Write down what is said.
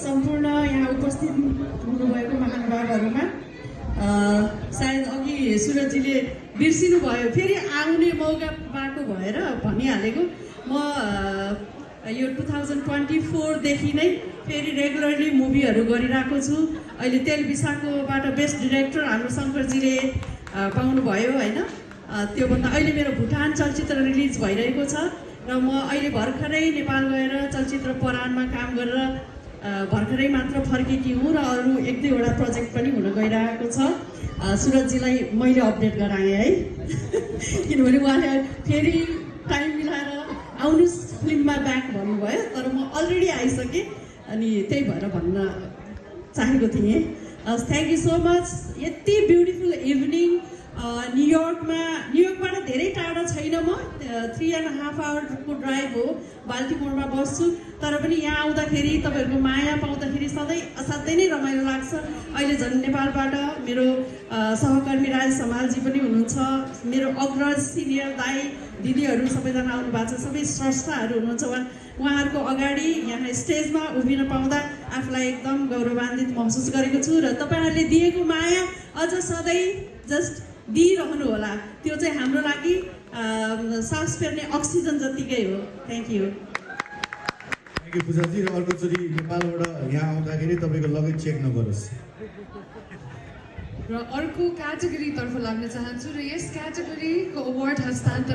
सम्पूर्ण यहाँ उपस्थित हुनुभएको महानुभावहरूमा सायद अघि सुरजीले बिर्सिनु भयो, फेरि आउने मौका पाएको भएर भनिहालेको। म यो 2024 देखि नै फेरि रेगुलरली मुभीहरू गरिरहेको छु। अहिले तेलबिसाकोबाट बेस्ट डिरेक्टर हाम्रो शङ्करजीले पाउनुभयो होइन। त्योभन्दा अहिले मेरो भुटान चलचित्र रिलिज भइरहेको छ र म अहिले भर्खरै नेपाल गएर चलचित्र परानमा काम गरेर भर्खरै मात्र फर्केकी हुँ र अरू 1-2वटा प्रोजेक्ट पनि हुन गइरहेको छ। सुरजजीलाई मैले अपडेट गराएँ है किनभने उहाँले फेरि टाइम मिलाएर आउनुहोस् फिल्ममा ब्याक भन्नुभयो, तर म अलरेडी आइसकेँ अनि त्यही भएर भन्न चाहेको थिएँ। Thank you so much. यति ब्युटिफुल इभिनिङ न्युयोर्कबाट धेरै टाढा छैन म, 3.5 आवरको ड्राइभ हो, बाल्टिमोरमा बस्छु। तर पनि यहाँ आउँदाखेरि तपाईँहरूको माया पाउँदाखेरि असाध्यै नै रमाइलो लाग्छ। अहिले झन् नेपालबाट मेरो सहकर्मी राज समालजी पनि हुनुहुन्छ, मेरो अग्रज सिनियर दाई दिदीहरू सबैजना आउनु भएको छ, सबै स्रष्टाहरू हुनुहुन्छ। उहाँहरूको अगाडि यहाँ स्टेजमा उभिन पाउँदा आफूलाई एकदम गौरवान्वित महसुस गरेको छु र तपाईँहरूले दिएको माया अझ सधैँ जस्ट दिइरहनु होला। त्यो चाहिँ हाम्रो लागि सास फेर्ने अक्सिजन जत्तिकै हो। Thank you. थ्याङ्क यू पूजाजी। र अर्कोचोटि नेपालबाट यहाँ आउँदाखेरि तपाईँको लगेज चेक नगरोस्। र अर्को क्याटेगोरीतर्फ लाग्न चाहन्छु र यस क्याटेगोरीको अवार्ड हस्तान्तरण